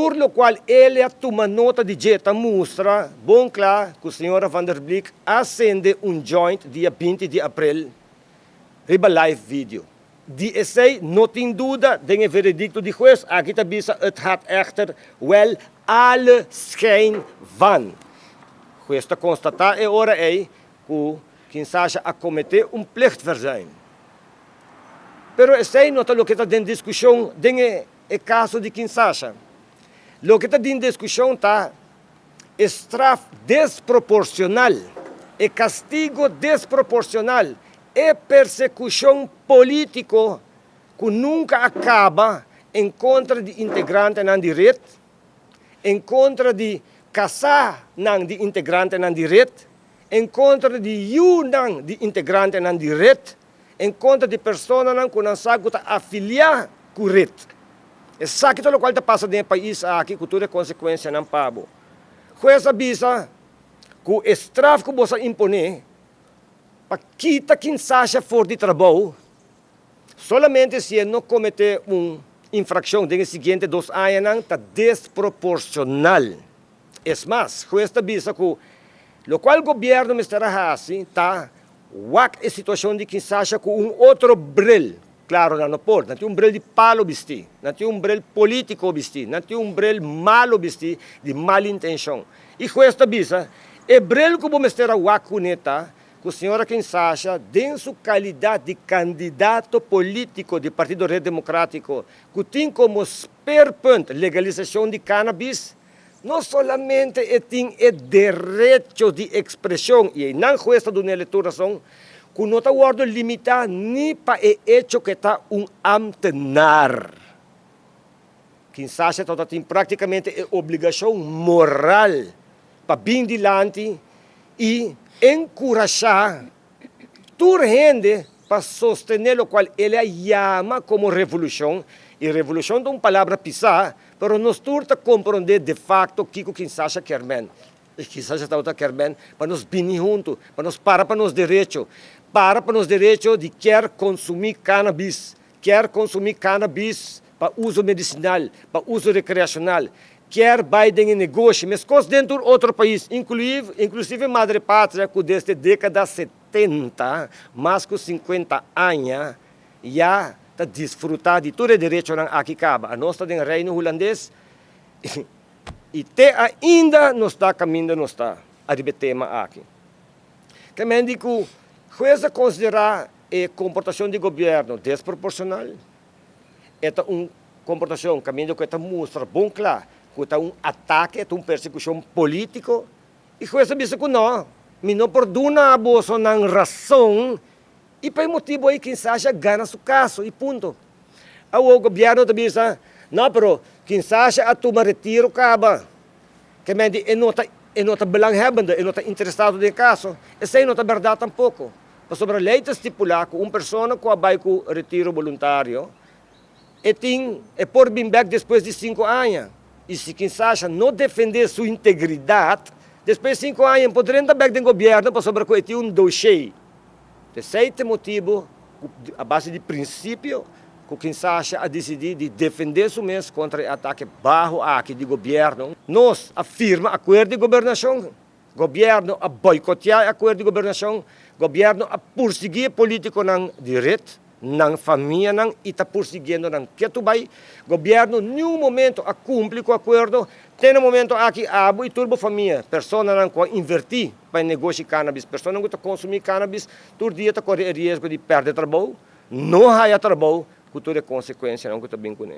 Tur lokual el a tuma nota di dje ta mustra bon kla ku señora Van der Blik a sende un joint dia 20 di aprel riba live video. Di esei no tin duda den e veredikto di hues. Aki ta bisa het had echter wel alle schijn van. Hues ta konstatá e ora ei ku Kinsasha a kometé un plichtverzuim. Pero esei no ta loke ta den diskushon den e kaso di Kinsasha. Loke ta den diskushon ta e straf desproporshonal, e kastigo desproporshonal, e persekushon polítiko ku nunka a kaba en kontra di integrantenan di ret, en kontra di kasánan di integrantenan di ret, en kontra di yunan di integrantenan di ret, en kontra di personanan ku nan sa ku ta afiliá ku ret. Esaki ta lokual ta pasa den e pais aki ku tur e konsekuensianan pa bo. Hues a bisa ku e straf ku bo sa imponé pa kita Kinsasha for di trabou solamente si e no kometé un infrakshon den e siguiente 2 añanan ta desproporshonal. Es mas, hues ta bisa ku lokual gobièrnu mester a hasi ta wak e situashon di Kinsasha ku un otro bril. Klaro, nan no por. Nan tin un bril di palo bistí, nan tin un bril polítiko bistí, nan tin un bril malo bistí di mal intenshon. I hues ta bisa, e bril ku bo mester a wak kuné ta ku señora Kinsasha den su kalidat di kandidato polítiko di Partido Red Demokrátiko ku tin komo speerpunt legalisashon di cannabis, no solamente e tin e derecho di ekspreshon, i einan hues ta dun'el tur rason, ku no ta wòrdu limitá ni pa e echo ku e ta un ámtenar. Kinsasha tabata tin práktikamente e obligashon moral pa bin dilanti i enkurashá tur hende pa sostené lokual el a yama komo revolushon, i revolushon ta un palabra pisá, pero nos tur ta komprondé de fakto kiko Kinsasha kier men. I Kinsasha tabata kier men pa nos bini huntu, pa nos para pa nos derecho, para pa nos derecho di kier konsumí kanabis, kier konsumí kanabis pa uso medisinal, pa uso rekreashonal, kier bai den e negoshi, meskos den tur otro pais, inklusive Madre Patria ku desde dékada 70, mas ku 50 aña, ya ta disfrutá di tur e derechonan aki kaba. Anos ta den Reino Hulandes i te ainda nos ta kaminda nos ta ariba e tema aki. Ke men di ku hues a konsiderá e komportashon di gobièrnu desproporshonal. E ta un komportashon kaminda ku e ta mustra bon kla ku ta un atake, ta un persekushon polítiko. I hues a bisa ku no, mi no por duna bosonan rason i pa e motibu ei Kinsasha gana su kaso i punto. Awor gobièrnu ta bisa, no pero Kinsasha a tuma retiro kaba, ke men di e no ta e no ta belanghebbende, e no ta interesado den e kaso. Esei no ta bèrdat tampoko. Pasobra lei ta stipulá ku un persona ku a bai ku retiro boluntario e tin e por bin bèk despues di 5 aña. I si Kinsasha no defendé su integridat despues di 5 aña e por drenta bèk den gobièrnu pasobra ku e tin un doshé. Esei ta e motibu ku a base di prinsipio ku Kinsasha a disidí di defendé su mes kontra e atake baho aki di gobièrnu. Nos a firma akuerdo di gobernashon. Gobièrnu a boikoteá e akuerdo di gobernashon, gobièrnu a pursiguí e polítikonan di ret, nan famianan i ta pursiguiendo nan ketu bai. Gobièrnu niun momento a kumpli ku akuerdo. Te na momento aki abo i tur bo famia, personanan ku a invertí pa e negoshi cannabis, personanan ku ta konsumí cannabis, tur dia ta kore e riesgo di pèrdè trabou, no haya trabou ku tur e konsekuensianan ku ta bin kuné.